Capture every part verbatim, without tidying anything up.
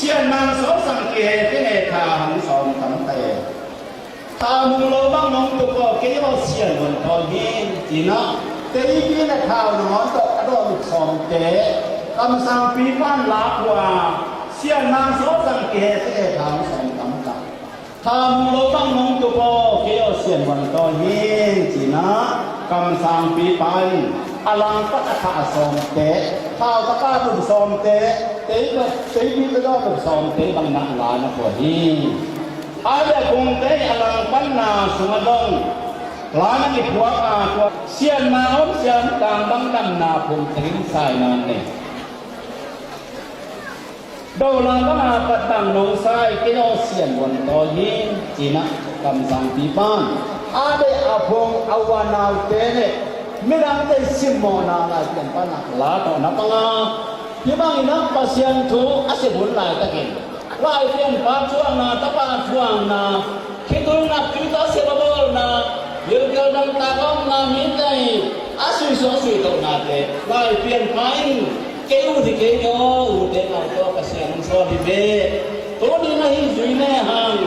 Sian nang sawt sang kihe kei ne, tha hong sawm tam ta e. Tha hong lo bang nong tup aw, kei aw sian huan tawi hi, ci-in ah, teipi le tha hong hawm tawh a dawh sawmte, kamsangpipa in lak uh a, sian nang sawt sang kihe kei ne, tha hong sawm tam ta. Tha hong lo bang nong tup aw, kei aw sian huan tawi hi, ci-in ah, kamsangpipa in a langpan a tha sawmte, thau taka dum sawmte, tei, teipi taka dum sawmte bang in ah la na phuak hi. A le kungte a langpanna sungah dong la na kiphuak a, tua sianna om sian tang bang damna phung teng sai na ne. Dola banga pat bang nong sai, kei aw sian huan tawi hi, ci-in ah kamsangpipa in a deih a phung a unaute le midangte simmawhna Laipianpa in ah la tawh na pang a, hih bangin ah Pasian thu a sep hun laitakin Laipianpa thuakna, Tapa thuakna, khitui naktui tawh a sep a bawlna, gilkial dangtak a omna, mite a suisuah suitohnate Laipianpa in kei ut hi kei ni aw, ute nau tawh Pasian hong sawl hi ve. Tuni na hih zui ne hang,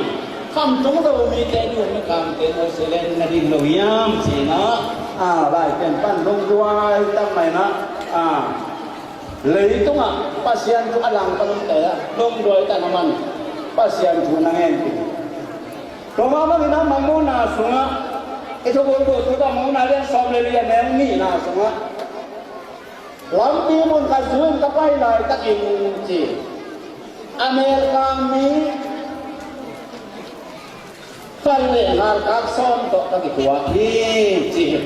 khamtung lo mite, nu le kamte, no selen na ding lo hiam, ci-in ah, a, Laipianpa in lungduai tak mah in ah, a, leitungah Pasian thu a langpan omte ah lungduai tak na man Pasian thu na ngen ding. Tua mah bangin ah Mangmuhna sungah, i thubulphuh tu ta Mangmuhna lian sawm le li a neu nihna sungah, lampi mun khat zui-in ka pai laitakin, ci, America mi khat le ngalkak sawm tawh ka kituak hi, ci hi.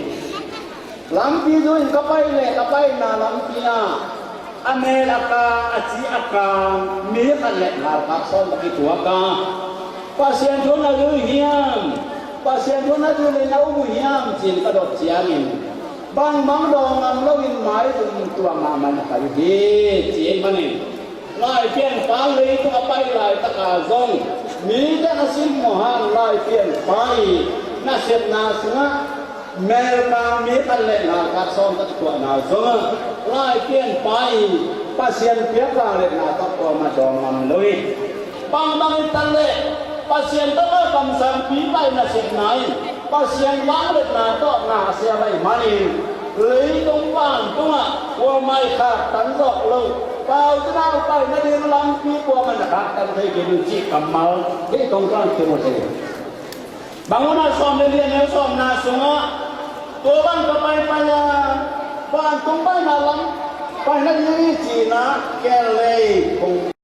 Lampi zui-in ka pai le ka paina lampi ah a mel a kang, a ci a kang mi khat le ngalkak sawm ka kituak a, Pasian thu na zui hiam, Pasian thu na zui le na um uh hiam, ci-in ka dot ciangin, bangmah dawng ngam loin maizum tuak mahmah na pai uh hi, ci ahih manin Laipianpa leitung a pai laitaka zong mite a simmawh hang Laipianpa i nasepna sungah America mi khat le ngalkak sawm ka kituahna zongah Laipianpa i Pasian piak vangliatna tawh kuamah dawng ngam lo hi. Bangbang hi ta leh Pasian tawh a kamsangpipa i nasepna in Pasian vangliatna tawh ngahsiam ahih manin leitung vantungah kuamah i khaktan zawk lo, paute na upai nading lampi kuamah na khaktan thei kei lo cih kammal hih tongtang Timothy. Bang hun ah sawm le li a neu sawmna sungah, tua bang ka paipai a, vantung paina lam paina ding hi ci-in ah kel lei kong